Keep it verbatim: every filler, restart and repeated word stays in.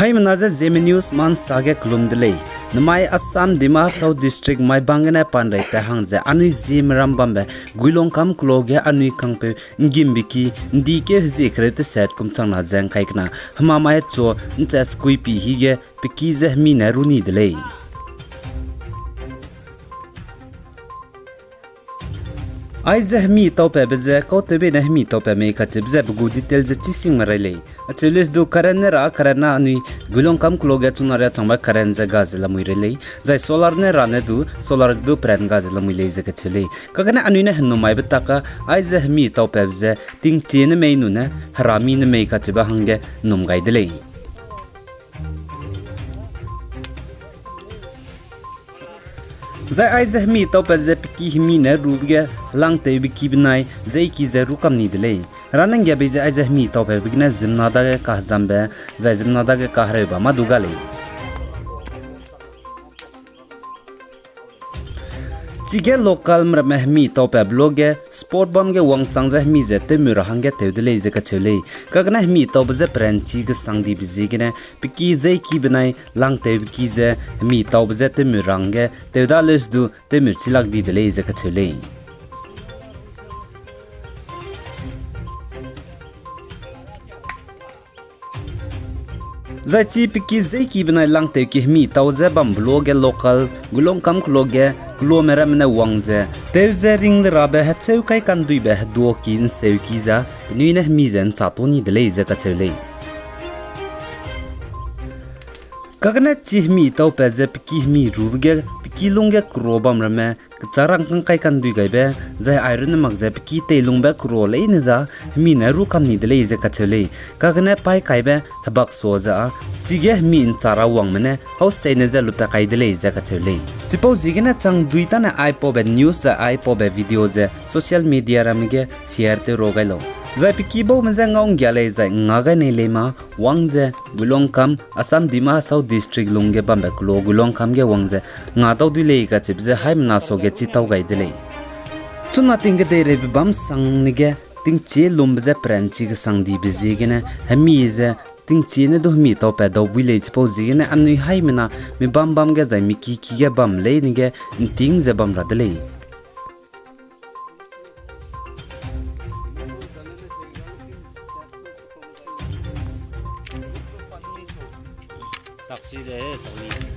Haimena ze Zeme News ma nsa ge kelum de lei. Namai Assam Dima Hasao District Maibang gene panrei ta hang ze anui Zeme ram bambe Guilongkam kelo ge anui kangpeu Ngimbe ki ndi keu hezie kereu teset kum changna ze ngkai kena hemamai chu nchas kuipi hige pe ki ze hemi ne ru ni de lei. Aize hemi taupabe ze kautewbe ne hemi taupat mei kacheube ze pe gu detail ze chisingme rei lei. Acheu leuse du current ne ra, current na anui Guilongkam kelo ge chuna ria changbe current ze ga ze lamui rei lei. Zai solar ne ra ne du, solar ze du pran ga ze lamui lei ze kacheu lei. Kagene anui ne henumaibe tak a, aize hemi taupabe ze tingchie ne mei nune, herami ne mei kacheube hangge num gai de lei. Zai aize hemi taupat ze pe ki hemi ne rube ge helangtewbe ki benai zeiki ze ru kam ni de lei. Hera ne nggiabe ze aize hemi taupabe gene ziemmena dage kahezambe, zai ziemmena dage kahereube mâ du ga lei. Chige local meramme hemi taupabe lo ge spot bam ge wangchang ze hemi ze tewmui ra hangge tew de lei ze kacheu lei. Kagene hemi taube ze peranchi kesang dibe ziegene pe ki zeiki benai langtewbe ki ze hemi taube ze tewmui ra hangge tew da leuse du tewmui chilak di de lei ze kacheu lei. Zai chi pe ki zeiki benai langtewki hemi tau ze bambe lo ge local Guilongkam kelo ge kelome ramme ne wang ze tew ze ring le rabe hecheu kai kanduibe heduaki nseuki ze penui ne hemi ze ncha to ni de lei ze kacheu lei. Kagene chi hemi taupat ze pe ki hemi rube ge pe ki lung ge kero bam ramme kechâ rangkâng kai kandui gaibe, zai airunne mak ze pe ki teilungbe kero leine za hemi ne ru kam ni de lei ze kacheu lei. Kagene paî kaibe hebak sua ze â, chige hemi ncha ra wangme ne hauseine ze lupat kai de lei ze kacheu lei. Chipau ziegene chang dui tane aipaube news zai aipaube video ze social media ramme ge share tew ro gai lau. Zai pe ki baume je ngau nggia lei zai nga gai nei lei ma wang ze Guilongkam, Assam Dima Hasao District lung ge bambe kelo Guilongkam ge wang ze nga dau dui lei kacheube ze haimena suage chi tau gai de lei. Chuna tingkedeireibe bam sangne ge tingchie lumbe je peranchi kesang dibe ziegene hemi ze tingchie ne du hemi taupat dau bui lei chipau ziegene anui haimena mi bam bam ge zai mi ki ki ge bam leine ge nting ze bam ra de lei. Taksi de, taksi.